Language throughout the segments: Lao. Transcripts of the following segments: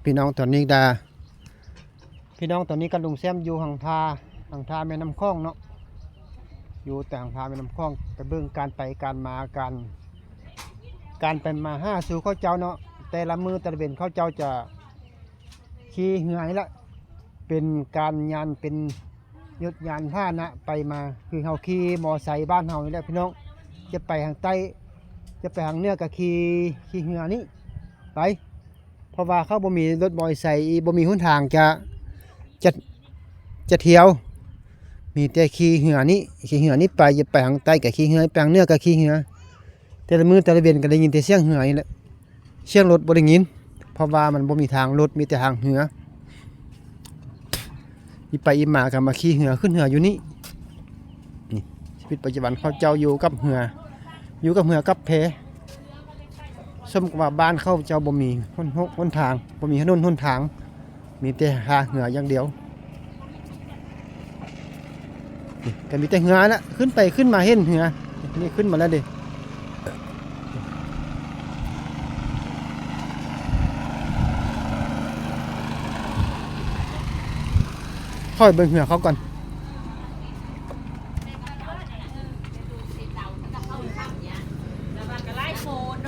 ພີ່ນ້ອງຕອນນີ້ກະ ພີ່ນ້ອງຕອນນີ້ກະລຸງແຊມຢູ່ຫາງທ່າ ຫາງທ່າແມ່ນ້ຳຂອງເນາະ ຢູ່ແຕ່ຫາງທ່າແມ່ນ້ຳຂອງ ໄປເບິ່ງການໄປການມາ ການ ການໄປມາຫາສູ່ເຂົາເຈົ້າເນາະ ແຕ່ລະມື້ແຕ່ລະເວັນເຂົາເຈົ້າຈະຂີ່ເຮືອນີ້ແຫຼະ ເປັນການຍານ ເປັນຍົດຍານພາຫະນະໄປມາ ຄືເຮົາຂີ່ມໍໄຊບ້ານເຮົານີ້ແຫຼະພີ່ນ້ອງ ຈະໄປທາງໃຕ້ ຈະໄປທາງເໜືອກະຂີ່ ຂີ່ເຮືອນີ້ໄປ ເພາະວ່າເຂົາບໍ່ມີລົດມໍໄຊ ບໍ່ມີຫົນທາງຈະ ຈະ ຈະທ່ຽວ ມີແຕ່ຂີ່ເຮືອນີ້ ຂີ່ເຮືອນີ້ໄປ ຈະໄປທາງໃຕ້ກະຂີ່ເຮືອ ໄປທາງເໜືອກະຂີ່ເຮືອ ແຕ່ລະມື້ແຕ່ລະເວັນກະໄດ້ຍິນແຕ່ສຽງເຮືອນີ້ແຫຼະ ສຽງລົດບໍ່ໄດ້ຍິນ ເພາະວ່າມັນບໍ່ມີທາງລົດ ມີແຕ່ທາງເຮືອ ອີ່ໄປອີ່ມາກະມາຂີ່ເຮືອ ຂຶ້ນເຮືອຢູ່ນີ້ ນີ້ ຊີວິດປັດຈຸບັນເຂົາເຈົ້າຢູ່ກັບເຮືອ ຢູ່ກັບເຮືອກັບແພ ສົມກັບວ່າບ້ານເຂົາເຈົ້າບໍ່ມີຫົນ ຫົນທາງ ບໍ່ມີຖະໜົນຫົນທາງ ມີແຕ່ທ່າເຮືອຢ່າງດຽວ ນີ້ກະມີແຕ່ເຮືອລະ ຂຶ້ນໄປຂຶ້ນມາເຫັນເຮືອ ນີ້ຂຶ້ນມາແລ້ວເດ້ ຂ້ອຍເບິ່ງເຮືອເຂົາກ່ອນ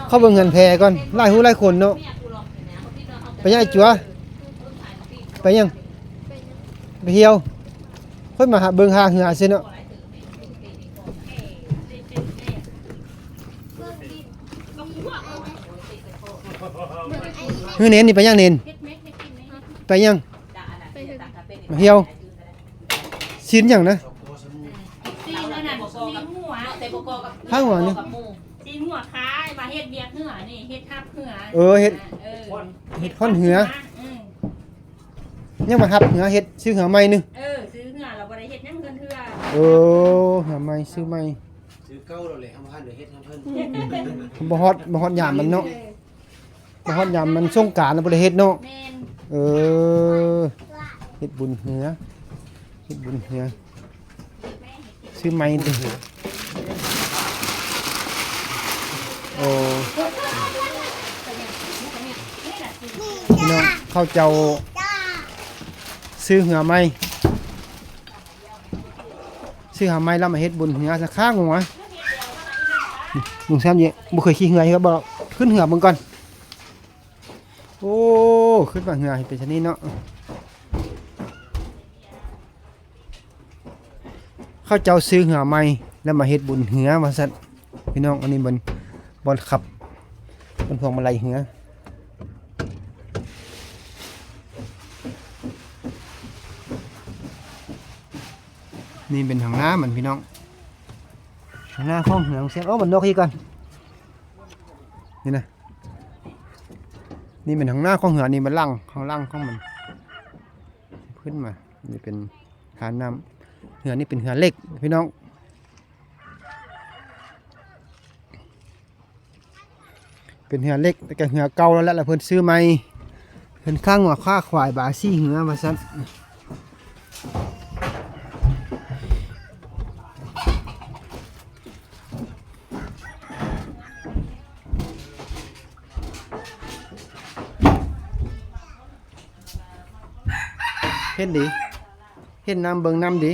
ເຂົາເບິ່ງເຮືອນແພກ່ອນ ຫຼາຍຫູຫຼາຍຄົນເນາະ ໄປຍັງໄອ້ຈົວ ໄປຍັງ ໄປທ່ຽວ ຂ້ອຍມາຫາເບິ່ງຫາເຮືອຊື່ເນາະ ເຮືອເນນນີ້ໄປຍັງເນນ ໄປຍັງ ມາທ່ຽວ ຊີ້ນຫຍັງນະ ຊີ້ນອັນນັ້ນ ຊີ້ນຫົວ ຂ້າງຫວານີ້ ຊີ້ນຫົວຂາຍ ມາເຮັດວຽກເຮືອນີ້ ເຮັດຮັບເຮືອ ເອີ ເຮັດ ເອີ ເຮັດຮອນເຮືອ ອືມ ຍັງມາຮັບເຮືອເຮັດ ຊື້ເຮືອໃໝ່ໜຶ່ງ ເອີ ຊື້ເຮືອລະບໍ່ໄດ້ເຮັດຫຍັງເຮືອນເຮືອ ເອີ ເຮືອໃໝ່ ຊື້ໃໝ່ ຊື້ເກົ່າແລ້ວແຫຼະ ເຮົາບໍ່ທັນໄດ້ເຮັດໃຫ້ເພິ່ນ ບໍ່ຮອດ ບໍ່ຮອດຍາມມັນເນາະ ເອີ ມາຮອດຍາມມັນສົງການແລ້ວບໍ່ໄດ້ເຮັດເນາະ ແມ່ນ ເອີ ເຮັດບຸນເຮືອ ເຮັດບຸນເຮືອ ຊື້ໃໝ່ຕິ ໂອ້ ພີ່ນ້ອງ ເຂົາເຈົ້າຊື້ເຮືອໃໝ່ ຊື້ຫາໄມ້ລະມາເຮັດບຸນເຮືອຊະ ຂ້າງົວ ລຸງແຊມນີ້ບໍ່ເຄີຍຂີ່ເຮືອ ເຮັດບໍ່ ຂຶ້ນເຮືອເບິ່ງກ່ອນ ໂອ້ ຂຶ້ນມາເຮືອເປັນຊະນີ້ເນາະ ເຂົາເຈົ້າຊື້ເຮືອໃໝ່ ແລ້ວມາເຮັດບຸນເຮືອວ່າຊັ້ນ ພີ່ນ້ອງ ອັນນີ້ເປັນບ່ອນຂັບ ເປັນພວງມາໄລເຮືອ ນີ້ເປັນຫາງໜ້າມັນພີ່ນ້ອງ ຫາງໜ້າຂອງເຮືອຂອງເຊຍ ໂອ້ ມັນນົກອີກກ່ອນ ນີ້ນະ ນີ້ເປັນຫາງໜ້າຂອງເຮືອ ນີ້ມັນຫຼັງ ຂ້າງຫຼັງຂອງມັນ ຂຶ້ນມາ ນີ້ເປັນທ່ານ້ຳ ເຮືອນີ້ເປັນເຮືອເຫຼັກພີ່ນ້ອງ ເປັນເຮືອເຫຼັກ ແຕ່ກະເຮືອເກົ່າແລ້ວແຫຼະ ແລ້ວເພິ່ນຊື້ໃໝ່ ເພິ່ນຄ້າງງົວຄ້າຄວາຍບາສີເຮືອວ່າຊັ້ນ ເຫັນດີ ເຫັນນ້ຳເບິ່ງນ້ຳດີ.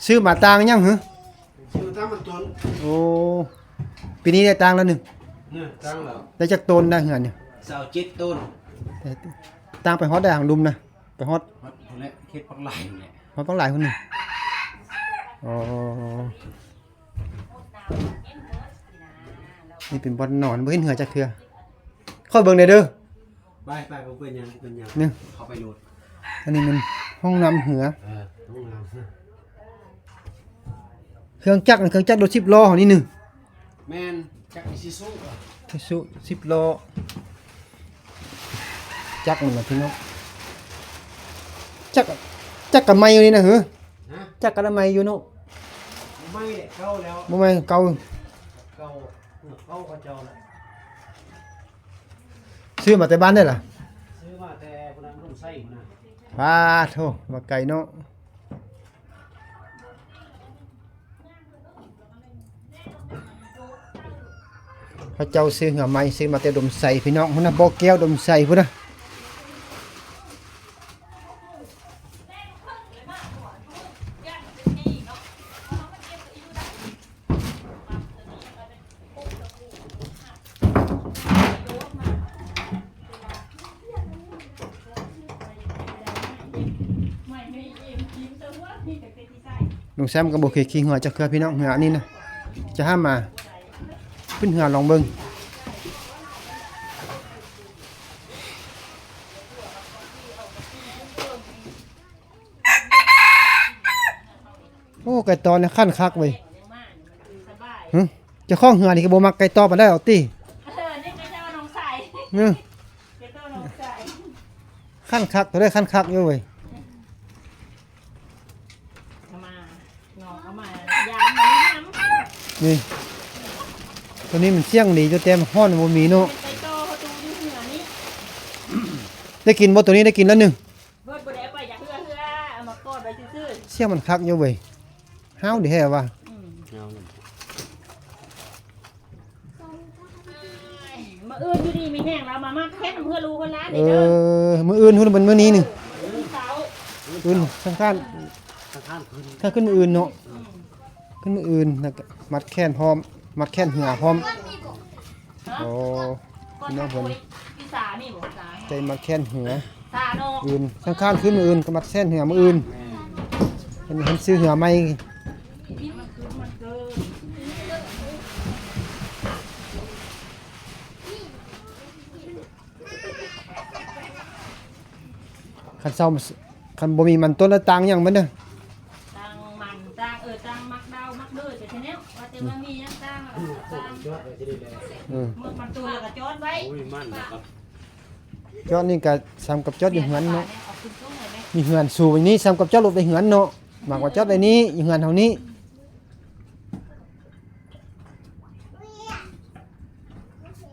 ຊື້ມາຕ່າງຫຍັງຫື? ຊື້ມາຕ່າງມັນຕົ້ນ. ໂອ້ ປີນີ້ໄດ້ຕ່າງແລ້ວໜຶ່ງ. ນີ້ຕ່າງແລ້ວ. ໄດ້ຈັກໂຕນໄດ້ເຮືອນນີ້? ຊາວເຈັດໂຕນ. ຕ່າງໄປຮອດໄດ້ຫາງລຸ່ມນະ? ໄປຮອດ ຮອດພຸ້ນແຫຼະ ເຂດປາກລາຍພຸ້ນແຫຼະ. ຮອດປາກລາຍພຸ້ນນີ້. ອໍ ນີ້ເປັນບ່ອນນອນ ບໍ່ເຫັນເຮືອຈັກເທື່ອ. ຂໍເບິ່ງແດ່ເດີ. ໄປໆ ບໍ່ເປັນຫຍັງ ບໍ່ເປັນຫຍັງ. ນີ້ ເຂົ້າໄປໂລດ. ອັນນີ້ແມ່ນຫ້ອງນ້ຳເຮືອ. ເອີ ຫ້ອງນ້ຳ. ເຄື່ອງຈັກ ເຄື່ອງຈັກລົດສິບລໍ້ເຮົານີ້ໜຶ່ງ. ແມ່ນ ຈັກອີຊູຊູ. ອີຊູຊູສິບລໍ້. ຈັກມັນນະພີ່ນ້ອງ. ຈັກ ຈັກກະໃໝ່ຢູ່ນີ້ນະຫື? ຮະ? ຈັກກະລະໃໝ່ຢູ່ເນາະ. ບໍ່ໃໝ່ແຫຼະ ເກົ່າແລ້ວ. ບໍ່ໃໝ່ ເກົ່າ. ເກົ່າ ເກົ່າເຂົາເຈົ້າລະ. ຊື້ມາແຕ່ບ້ານໃດລະ? ຊື້ມາແຕ່ພຸ້ນນະ ໜອງໄຊພຸ້ນນະ. ປາໂທ້ ວ່າໄກເນາະ. ເຂົາເຈົ້າຊື້ເຮືອໃໝ່ ຊື້ມາແຕ່ດົມໄຊພີ່ນ້ອງ ພຸ້ນນະ ບໍ່ແກ້ວດົມໄຊພຸ້ນນະ. ລຸງແຊມກໍບໍ່ເຄີຍຂີ່ເຮືອຈັກເທື່ອພີ່ນ້ອງ ເຮືອອັນນີ້ນະ ຈະຫາມາຂຶ້ນເຮືອລອງເບິ່ງ. ໂອ້ ໄກ່ຕອນນີ້ຄັນຄັກເວີຍ. ຫຶ ເຈົ້າຂອງເຮືອນີ້ກໍບໍ່ມັກໄກ່ຕອນປານໃດດອກຕິ. ເອີ ນີ້ໄກ່ຕອນນ້ອງຊາຍ ເອີ ໄກ່ຕອນນ້ອງຊາຍ ຄັນຄັກ ໂຕໃດຄັນຄັກຢູ່ເວີຍ. ເອົາມາ ນ້ອງເອົາມາຢາມມັນນຳ ນີ້ ໂຕນີ້ມັນສຽງດີຢູ່ ແຕ່ມັນຮ້ອນບໍ່ມີເນາະ. ໄປຕໍ່ເຮົາຕູຢູ່ເຮືອນີ້ ໄດ້ກິນບໍ່ໂຕນີ້? ໄດ້ກິນແລ້ວໜຶ່ງ. ເພິ່ນບໍ່ໄດ້ເອົາໄປຈາກເຮືອ ເຮືອເອົາມາກອດໄວ້ຊື່ໆ. ສຽງມັນຄັກຢູ່ເວີຍ ຫ້າວດີແທ້ວ່າ. ອືມ ຫ້າວ. ມື້ອື່ນຢູ່ດີມີແຮງ ລາວມາມັດແຂ້ນເພື່ອລູກເພື່ອຫຼານ ເອີ ມື້ອື່ນພຸ້ນ ເປັນມື້ນີ້ນີ້ ມື້ເຊົ້າ ອື່ນສັງຂານ ສັງຂານຂຶ້ນ ຖ້າຂຶ້ນມື້ອື່ນເນາະ. ອືມ ຂຶ້ນມື້ອື່ນ ແລ້ວກໍມັດແຂນພ້ອມ ມັດແຂນເຮືອພ້ອມ. ໂອ້ ພີ່ນ້ອງເພິ່ນ ໃສ່ມັດແຂນເຮືອ ອື່ນ ສັງຂານຂຶ້ນມື້ອື່ນ ກໍມັດແຂນເຮືອມື້ອື່ນ. ເພິ່ນ ເພິ່ນຊື້ເຮືອໃໝ່. ຄັນເຊົາ ຄັນບໍ່ມີມັນຕົ້ນແລ້ວຕ່າງຫຍັງມັນເດີ? ຕ່າງມັນ ຕ່າງ ເອີ ຕ່າງໝາກດາວ ໝາກເດີໄປແທ້ແນວ ວ່າແຕ່ວ່າມີຫຍັງຕ່າງ ຕ່າງ ເອີ ມັນຕົ້ນແລ້ວກໍຈອດໄວ້. ໂອ້ຍ ມັນນະຄັບ ຈອດນີ້ກໍສ່ຳກັບຈອດຢູ່ເຮືອນເນາະ. ເອົາຂຶ້ນສູງໄວ້ແມ່ ຢູ່ເຮືອນສູງນີ້ສ່ຳກັບຈອດລົດໄວ້ເຮືອນເນາະ. ມັກວ່າຈອດໄວ້ນີ້ ຢູ່ເຮືອນເຮົານີ້.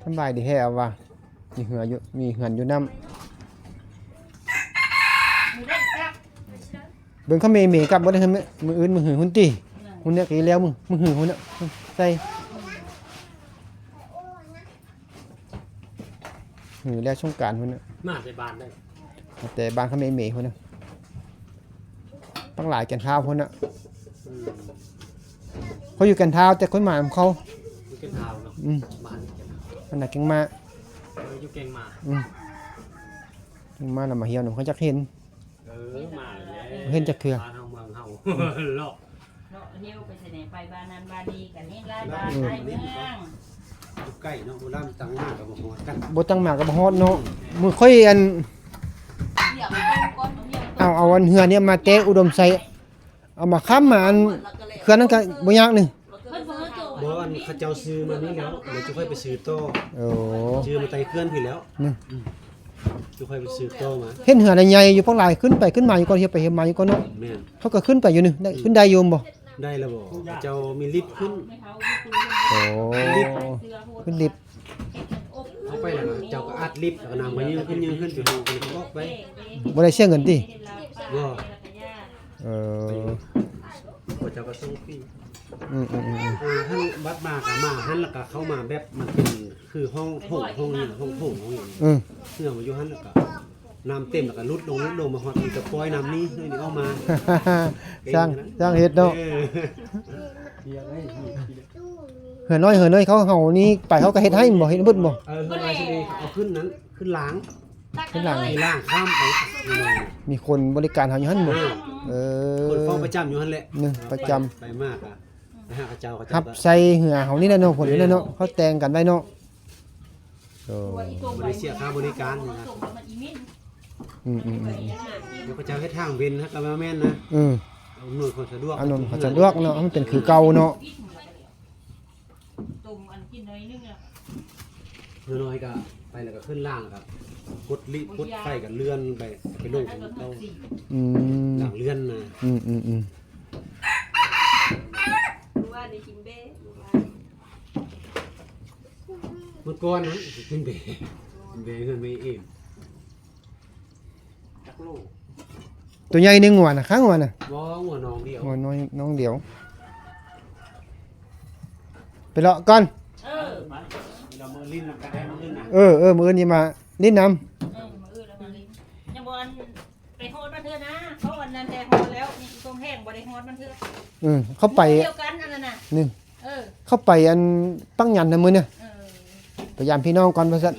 ສຳບາຍດີແທ້ວ່າ ມີເຮືອຢູ່ ມີເຮືອນຢູ່ນ້ຳ. ເບິ່ງເຂົາເມໆກັບບໍ່ໄດ້ ມື້ອື່ນມື້ຮືພຸ້ນຕິ. ອືມ ພຸ້ນແຫຼະ ກະແລ້ວມື້ ມື້ຮືພຸ້ນນະ ໃສ່ ມື້ແລ້ວສົງການພຸ້ນນະ. ມາແຕ່ບ້ານໃດ? ມາແຕ່ບ້ານເຂົາເມໆພຸ້ນນະ. ຕັ້ງຫຼາຍແກ່ນທ້າວພຸ້ນນະ. ອືມ ເຂົາຢູ່ແກ່ນທ້າວ ແຕ່ຄົນມານຳເຂົາ ຢູ່ແກ່ນທ້າວເນາະ. ອືມ ບ້ານຢູ່ແກ່ນທ້າວ ອັນນະ ແກ່ງມ້າ ເອີ ຢູ່ແກ່ງມ້າ. ອືມ ແກ່ງມ້ານຳມາຮຽວນຳ ເຂົາຢາກເຫັນ. ເອີ ມາແລ້ວ ເຫັນຈັກເທື່ອ ບ້ານເຮົາເມືອງເຮົາ ເລາະ ເລາະຮຽວໄປໃສແດ່ ໄປບ້ານນັ້ນບ້ານນີ້ ກັນເຫັນຫຼາຍບ້ານ ອືມ ຫຼາຍເມືອງ. ຢູ່ໃກ້ເນາະ ບໍ່ລຳ ຕັ້ງມາກໍບໍ່ຮອດກັນ ບໍ່ຕັ້ງມາກໍບໍ່ຮອດເນາະ. ມື້ຂ້ອຍອັນ ເອົາ ເອົາອັນເຮືອນີ້ມາແຕ່ອຸດົມໄຊ ເອົາມາຄ້ຳມາອັນເຂື່ອນນັ້ນກໍບໍ່ຍາກນີ້. ບໍ່ ອັນເຂົາເຈົ້າຊື້ມານີ້ແລ້ວ ແລ້ວຈຸຄ່ອຍໄປຊື້ຕໍ່. ໂອ້ ຊື້ມາແຕ່ເຂື່ອນພີ້ແລ້ວ. ນີ້ ອືມ ຈຸຄ່ອຍໄປຊື້ຕໍ່ມາ. ເຫັນເຮືອໃຫຍ່ຢູ່ ພວກຫຼາຍຂຶ້ນໄປຂຶ້ນມາຢູ່ກ່ອນ ຮຽວໄປຮຽວມາຢູ່ກ່ອນເນາະ. ແມ່ນ ເຂົາກໍຂຶ້ນໄປຢູ່ນີ້ ໄດ້ ອືມ ຂຶ້ນໄດ້ຢູ່ບໍ່? ໄດ້ແລ້ວບໍ່? ເຂົາເຈົ້າມີລິບຂຶ້ນ. ໂອ້ ມີລິບ ຂຶ້ນລິບ. ເຮົາໄປແລ້ວເຈົ້າກໍອັດລິບ ແລ້ວກໍນຳມາຍື່ນຂຶ້ນ ຍື່ນຂຶ້ນ ໄປຫ້ອງ ໄປອອກໄປ. ບໍ່ໄດ້ເສຍເງິນຕິ? ບໍ່. ເອີ ເຂົາເຈົ້າກໍສົ່ງຟຣີ. ອືມໆໆ ອ່າ ຫັ້ນ ບັດມາກໍມາຫັ້ນ ແລ້ວກໍເຂົ້າມາແບບມັນເປັນຄືຫ້ອງໂຖງ ຫ້ອງຫຍັງ ຫ້ອງໂຖງ ຫ້ອງຫຍັງ. ອືມ ເຮືອມາຢູ່ຫັ້ນ ແລ້ວກໍນ້ຳເຕັມ ແລ້ວກໍຫຼຸດລົງ ຫຼຸດລົງມາຮອດ ມັນຈະປ່ອຍນ້ຳນີ້ ນ້ອຍນີ້ອອກມາ. ຊ່າງ ຊ່າງເຮັດເນາະ. ເອີ ເຮືອນ້ອຍ ເຮືອນ້ອຍເຂົາ ເຮົານີ້ໄປ ເຂົາກໍເຮັດໃຫ້ແມ່ນບໍ່? ເຮັດເບິດບໍ່? ເອີ ເຮືອນ້ອຍຊິເອົາຂຶ້ນນັ້ນ ຂຶ້ນລາງ ຂຶ້ນລາງ ມີລາງຂ້າມໄປ. ມີຄົນບໍລິການເຮົາຢູ່ຫັ້ນບໍ່? ເອີ ເອີ ຄົນເຝົ້າປະຈຳຢູ່ຫັ້ນແຫຼະ. ນີ້ປະຈຳ ໄປ ໄປມາກະ ໄປຫາເຂົາເຈົ້າ ເຂົາເຈົ້າຮັບໃສ່ເຮືອເຮົານີ້ແຫຼະເນາະ. ຄົນນີ້ແຫຼະເນາະ ເຂົາແຕ່ງກັນໄວ້ເນາະ. ໂອ້ ບໍ່ໄດ້ເສຍຄ່າບໍລິການນີ້ນະ. ອືມໆໆ ເຂົາເຈົ້າເຮັດທາງເວັນ ເຮົາກໍວ່າແມ່ນນະ. ອືມ ອຳນວຍຄວາມສະດວກ ອຳນວຍຄວາມສະດວກເນາະ ໃຫ້ມັນເປັນຄືເກົ່າເນາະ. ຕົ້ມອັນກິນໜ້ອຍໜຶ່ງລະ ນ້ອຍໆ ກໍໄປແລ້ວກໍຂຶ້ນລ່າງ ແລ້ວກໍກົດລິ ກົດໄຟ ກໍເລື່ອນໄປ ໄປລົງເຕົາ. ອືມ ລ່າງເລື່ອນນະ. ອືມໆໆ ມື້ວານນີ້ກິນເບ ມື້ວານ ມື້ກ່ອນນັ້ນກິນເບ ກິນເບເຮືອນແມ່ເອມ. ຈັກໂລ? ຕົວໃຫຍ່ໜຶ່ງ ງົວນະ ຂ້າງງົວນະ ບໍ່ ງົວນ້ອງດຽວ ງົວນ້ອຍນ້ອງດຽວ. ໄປເລາະກ່ອນ ເອີ ໄປ ເຮົາມາຫຼິ້ນນຳກັນໄດ້ມື້ອື່ນນະ ເອີ ເອີ ມື້ອື່ນຊິມາຫຼິ້ນນຳ ເອີ ມື້ອື່ນລະມາຫຼິ້ນ ຍັງບໍ່ອັນ ໄປຮອດມັນເທື່ອນະ ເພາະອັນນັ້ນແຕ່ຮອດແລ້ວ ນີ້ຕົງແຫ້ງບໍ່ໄດ້ຮອດມັນເທື່ອ ເອີ ເຂົ້າໄປ ດຽວກັນອັນນັ້ນນະ ນີ້ ເອີ ເຂົ້າໄປອັນປັກຫຍັນນະມື້ນີ້ ເອີ ໄປຢາມພີ່ນ້ອງກ່ອນວ່າຊັ້ນ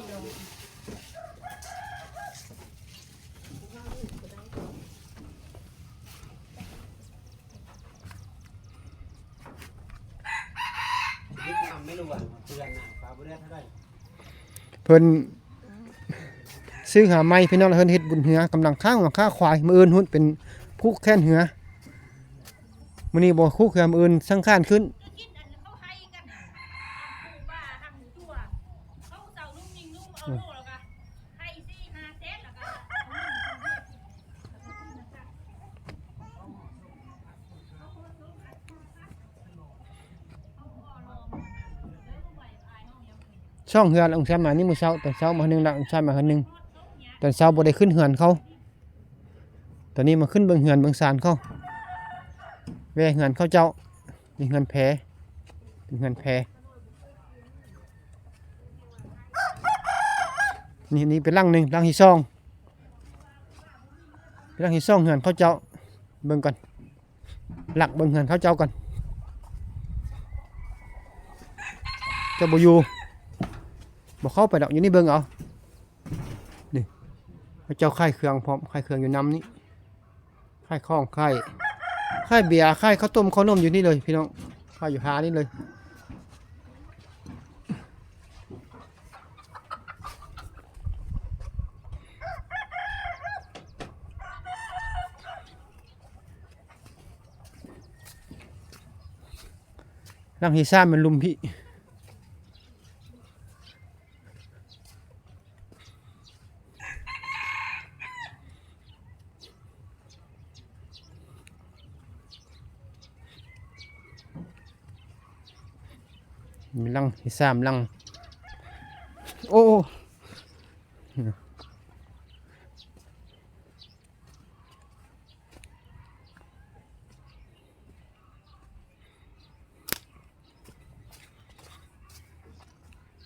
ເພິ່ນຊື້ເຮືອໃໝ່ພີ່ນ້ອງ ເພິ່ນເຮັດບຸນເຮືອ ກຳລັງຄ້າງວ່າຄ້າຄວາຍ ມື້ອື່ນພຸ້ນເປັນຜູກແຂນເຮືອ ມື້ນີ້ບໍ່ຜູກເຮືອ ມື້ອື່ນສັງຂານຂຶ້ນ. ສອງເຮືອ ລຸງແຊມມານີ້ມື້ເຊົ້າ ຕອນເຊົ້າມາເຮືອນໜຶ່ງ ລະລຸງຊາຍມາເຮືອນໜຶ່ງ ຕອນເຊົ້າບໍ່ໄດ້ຂຶ້ນເຮືອນເຂົາ ຕອນນີ້ມາຂຶ້ນເບິ່ງເຮືອນເບິ່ງຊານເຂົາ ແວ່ເຮືອນເຂົາເຈົ້າ ນີ້ເຮືອນແພ ເປັນເຮືອນແພ ນີ້ ນີ້ເປັນຫຼັງໜຶ່ງ ຫຼັງທີສອງ ເປັນຫຼັງທີສອງ ເຮືອນເຂົາເຈົ້າ ເບິ່ງກ່ອນ ລັກເບິ່ງເຮືອນເຂົາເຈົ້າກ່ອນ ເຈົ້າບໍ່ຢູ່ ບໍ່ເຂົ້າໄປດອກ ຢູ່ນີ້ເບິ່ງເອົາ ນີ້ ເຂົາເຈົ້າຂາຍເຄື່ອງພ້ອມ ຂາຍເຄື່ອງຢູ່ນຳນີ້ ຂາຍຂອງ ຂາຍ ຂາຍເບຍ ຂາຍເຂົ້າຕົ້ມເຂົ້າໜົມຢູ່ນີ້ເລີຍພີ່ນ້ອງ ຂາຍຢູ່ຫານີ້ເລີຍ. ຫຼັງທີສາມແມ່ນລຸ່ມພີ້ ມີຫຼັງທີສາມຫຼັງ ໂອ້.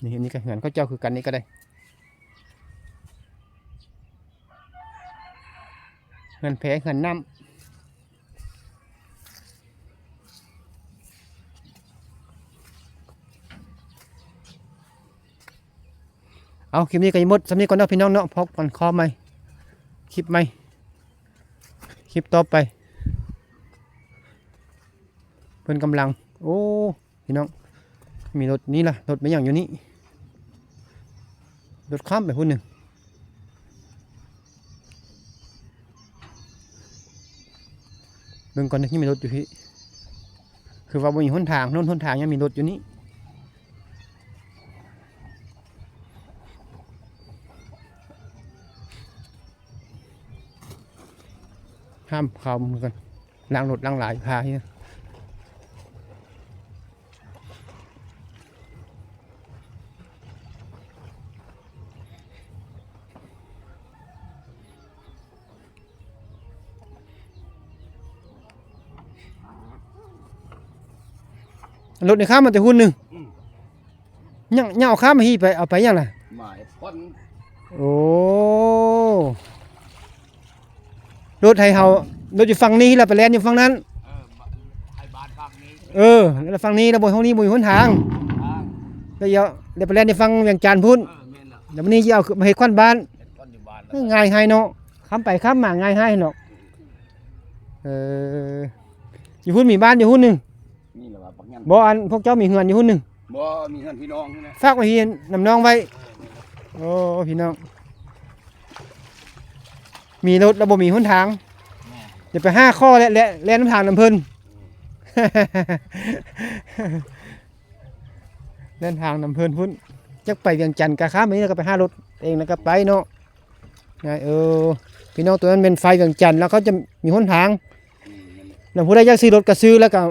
ນີ້ ນີ້ກໍເຮືອນເຂົາເຈົ້າຄືກັນ ນີ້ກໍໄດ້ ເຮືອນແພ ເຮືອນນ້ຳ. ເອົາ ຄລິບນີ້ກໍຊິໝົດສ່ຳນີ້ກ່ອນເນາະພີ່ນ້ອງເນາະ ພົບກັນຂໍ້ໃໝ່ ຄລິບໃໝ່ ຄລິບຕໍ່ໄປ ເພິ່ນກຳລັງ ໂອ້ ພີ່ນ້ອງ ມີລົດນີ້ລະ ລົດແມ່ນຫຍັງຢູ່ນີ້ ລົດຂ້າມໄປພຸ້ນໜຶ່ງ ເບິ່ງກ່ອນເດີ ຍັງມີລົດຢູ່ພີ້ ຄືວ່າບໍ່ມີຫົນທາງ ຖະໜົນຫົນທາງ ຍັງມີລົດຢູ່ນີ້ ຫ້າມເຂົ້າເໝືອນກັນ ລ້າງລົດລ້າງລາຢູ່ທ່ານີ້ນະ ລົດນີ້ຂ້າມມາແຕ່ພຸ້ນໜຶ່ງ ອືມ ຍັງ ຍັງເອົາຂ້າມມາພີ້ໄປ ເອົາໄປຫຍັງລະ? ໝາຍຄົນ ໂອ້ ລົດໃຫ້ເຮົາ ລົດຢູ່ຝັ່ງນີ້ລະໄປແລ່ນຢູ່ຝັ່ງນັ້ນ ເອີ ໃຫ້ບ້ານຝັ່ງນີ້ ເອີ ແລ້ວຝັ່ງນີ້ລະບໍ່ ເຮົານີ້ບໍ່ມີຫົນທາງ ທາງ ແລ້ວ ແລ້ວໄປແລ່ນຢູ່ຝັ່ງວຽງຈັນພຸ້ນ ເອີ ແມ່ນລະ ແລ້ວມື້ນີ້ຊິເອົາມາເຮັດຂວັນບ້ານ ເຮັດຂວັນຢູ່ບ້ານ ເອີ ງ່າຍຫາຍເນາະ ຂ້າມໄປຂ້າມມາງ່າຍຫາຍເນາະ ເອີ ຢູ່ພຸ້ນມີບ້ານຢູ່ພຸ້ນໜຶ່ງ ນີ້ລະວ່າບັກຫຍັງ ບໍ່ ອັນພວກເຈົ້າມີເຮືອນຢູ່ພຸ້ນໜຶ່ງ ບໍ່ ມີເຮືອນພີ່ນ້ອງນີ້ແຫຼະ ຝາກໄວ້ທີ່ນຳນ້ອງໄວ້ ເອີ ແມ່ນລະ ໂອ້ ພີ່ນ້ອງ ມີລົດແລ້ວບໍ່ມີຫົນທາງ ແມ່ນ ຢ່າໄປຫາຂໍແຫຼະ ແລ່ນນຳທາງນຳເພິ່ນ ແລ່ນທາງນຳເພິ່ນພຸ້ນ ຈັກໄປວຽງຈັນກະຂ້າມນີ້ແລ້ວກໍໄປຫາລົດເອງແລ້ວກໍໄປເນາະ ງ່າຍ ເອີ ພີ່ນ້ອງ ໂຕນັ້ນແມ່ນໄຟວຽງຈັນ ແລ້ວເຂົາຈະມີຫົນທາງ ອືມ ແມ່ນແຫຼະ ແລ້ວຜູ້ໃດຢາກຊື້ລົດກໍຊື້ ແລ້ວກໍ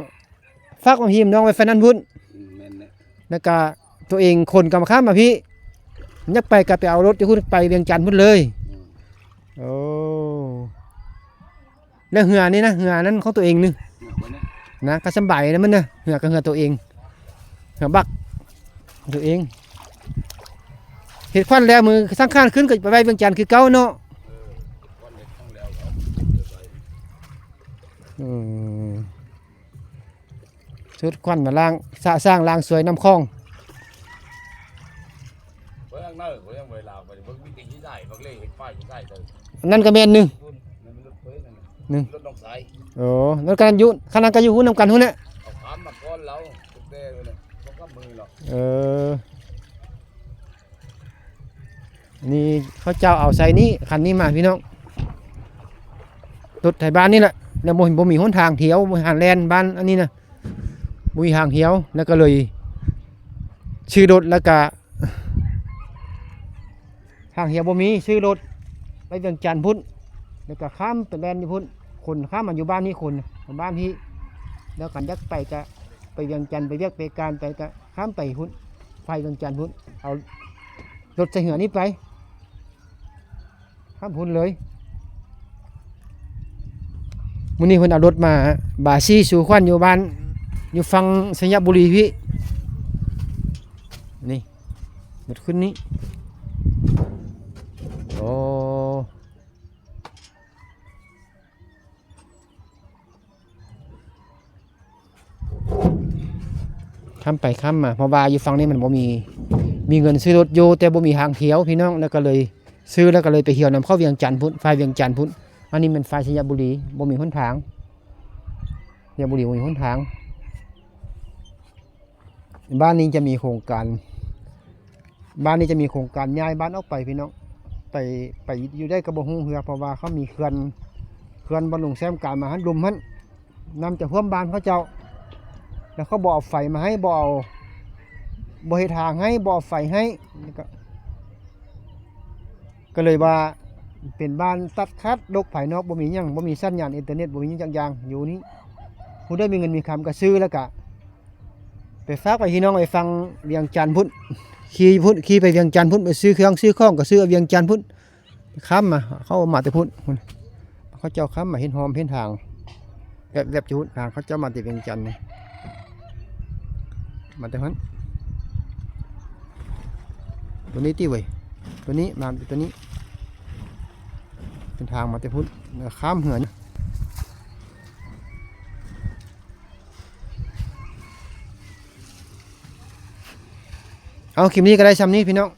ຝາກຂອງພີ່ນ້ອງໄວ້ໄຟແນນພຸ້ນ ອືມ ແມ່ນແຫຼະ ແລ້ວກະຕົວເອງຂົນກັບມາຂ້າມມາພີ້ ຢາກໄປກະໄປເອົາລົດຢູ່ພຸ້ນ ໄປວຽງຈັນພຸ້ນເລີຍ ອືມ ໂອ້ ແລ້ວເຮືອນີ້ນະ ເຮືອນັ້ນຂອງຕົວເອງນີ້ ເຮືອບໍ່ນະ ນະ ກໍສຳບາຍນະມັນນະ ເຮືອກໍເຮືອຕົວເອງ ເຮືອບັກຕົວເອງ. ເຮັດຂວັນແລ້ວ ມື້ສັງຂານຂຶ້ນກໍໄປໄຫວ້ວຽງຈັນຄືເກົ່າເນາະ. ເອີ ຂວັນເຮັດຂອງແລ້ວກໍເອົາຂຶ້ນໄປໄຫວ້ ເອີ ຊຸດຂວັນມາລ້າງ ສະສ້າງລ້າງສວຍນ້ຳຂອງ. ເບິ່ງເນີ ບໍ່ຍັງບໍ່ໄດ້ລາວໄປ ເບິ່ງມີແຕ່ຂີ້ຊາຍ ບັກເລ່ເຮັດປ້າຍຂີ້ຊາຍເດີ ອັນນັ້ນກໍແມ່ນໜຶ່ງ ນັ້ນມັນລົດເພິ່ນນັ້ນ ໜຶ່ງ ລົດນ້ອງຊາຍ. ໂອ້ ນັ້ນກໍຢູ່ ຄັນນັ້ນກໍຢູ່ຫຸ້ນນຳກັນຫຸ້ນແຫຼະ ເອົາຂ້າມມາກ່ອນລາວ ຕັ້ງແຕ່ນັ້ນ ສອງສາມມື້ແລ້ວ. ເອີ ນີ້ເຂົາເຈົ້າເອົາໃສ່ນີ້ ຄັນນີ້ມາພີ່ນ້ອງ ລົດໄຖບ້ານນີ້ແຫຼະ ແລ້ວບໍ່ ບໍ່ມີຫົນທາງທ່ຽວ ບໍ່ມີທາງແລ່ນບ້ານອັນນີ້ນະ ບໍ່ມີທາງທ່ຽວ ແລ້ວກໍເລີຍຊື້ລົດ ແລ້ວກະທາງທ່ຽວບໍ່ມີ ຊື້ລົດໄປວຽງຈັນພຸ້ນ ແລ້ວກະຂ້າມໄປແລ່ນຢູ່ພຸ້ນ ຂົນຂ້າມມາຢູ່ບ້ານນີ້ ຂົນບ້ານພີ້ ແລ້ວຄັນຢາກໄປກະໄປວຽງຈັນ ໄປວຽກໄປການໄປກະຂ້າມໄປພຸ້ນ ໄປວຽງຈັນພຸ້ນ ເອົາລົດໃສ່ເຮືອນີ້ໄປ ຂ້າມພຸ້ນເລີຍ. ມື້ນີ້ເພິ່ນເອົາລົດມາບາສີສູ່ຂວັນຢູ່ບ້ານ ຢູ່ຝັ່ງໄຊຍະບູລີພີ້ ນີ້ ລົດຂຶ້ນນີ້ ໂອ້. ຂ້າມໄປຂ້າມມາ ເພາະວ່າຢູ່ຝັ່ງນີ້ມັນບໍ່ມີ ມີເງິນຊື້ລົດຢູ່ ແຕ່ບໍ່ມີທາງທ່ຽວພີ່ນ້ອງ ແລ້ວກໍເລີຍຊື້ ແລ້ວກໍເລີຍໄປທ່ຽວນຳເຂົ້າວຽງຈັນພຸ້ນ ຝ່າຍວຽງຈັນພຸ້ນ. ອັນນີ້ແມ່ນຝ່າຍໄຊຍະບູລີ ບໍ່ມີຫົນທາງ ໄຊຍະບູລີບໍ່ມີຫົນທາງ. ບ້ານນີ້ຈະມີໂຄງການ ບ້ານນີ້ຈະມີໂຄງການຍ້າຍບ້ານອອກໄປພີ່ນ້ອງ ໄປ ໄປຢູ່ໃດກໍບໍ່ຮູ້ເທື່ອ ເພາະວ່າເຂົາມີເຂື່ອນ ເຂື່ອນບ້ານລຸງແຊມການມາຫັ້ນ ລຸ່ມຫັ້ນ ນ້ຳຈະຖ້ວມບ້ານເຂົາເຈົ້າ ແລ້ວເຂົາບໍ່ເອົາໄຟມາໃຫ້ ບໍ່ເອົາ ບໍ່ເຮັດທາງໃຫ້ ບໍ່ເອົາໄຟໃຫ້ ແລ້ວກໍ ກໍເລີຍວ່າເປັນບ້ານຕັດຂາດໂລກພາຍນອກ ບໍ່ມີຫຍັງ ບໍ່ມີສັນຍານອິນເຕີເນັດ ບໍ່ມີຫຍັງຈັກຢ່າງຢູ່ນີ້. ຜູ້ໃດມີເງິນມີຄຳກໍຊື້ ແລ້ວກໍໄປຝາກໄວ້ພີ່ນ້ອງໄວ້ຝັ່ງວຽງຈັນພຸ້ນ ຂີ່ພຸ້ນ ຂີ່ໄປວຽງຈັນພຸ້ນ ໄປຊື້ເຄື່ອງຊື້ຂອງກໍຊື້ເອົາວຽງຈັນພຸ້ນ ຂ້າມມາ ເຂົາເອົາມາແຕ່ພຸ້ນ ພຸ້ນ ເຂົາເຈົ້າຂ້າມມາເຮັດຮ່ອມເຮັດທາງ ແວບໆ ຢູ່ພຸ້ນ ທາງເຂົາເຈົ້າມາແຕ່ວຽງຈັນນີ້ ມາແຕ່ຫັ້ນ ຕົວນີ້ຕິເວີຍ ຕົວນີ້ ມາຕົວນີ້ ເປັນທາງມາແຕ່ພຸ້ນ ແລ້ວຂ້າມເຮືອນ. ເອົາ ຄລິບນີ້ກໍໄດ້ຊ່ຳນີ້ພີ່ນ້ອງ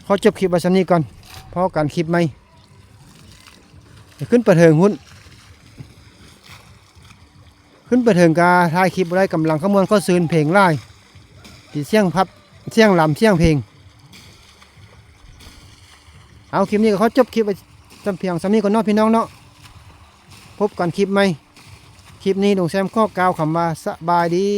ຂໍຈົບຄລິບໄວ້ຊ່ຳນີ້ກ່ອນ ພໍ້ກັນຄລິບໃໝ່. ຂຶ້ນໄປເທິງພຸ້ນ ຂຶ້ນໄປເທິງກະຖ່າຍຄລິບບໍ່ໄດ້ ກຳລັງຂະມວນເຂົ້າຊື່ນ ເພງຫຼາຍ ມີສຽງພັບ ສຽງລຳ ສຽງເພງ. ເອົາ ຄລິບນີ້ກໍຂໍຈົບຄລິບໄວ້ຊ່ຳພຽງຊ່ຳນີ້ກ່ອນເນາະ ພີ່ນ້ອງເນາະ ພົບກັນຄລິບໃໝ່. ຄລິບນີ້ລຸງແຊມຂໍກ່າວຄຳວ່າສະບາຍດີ.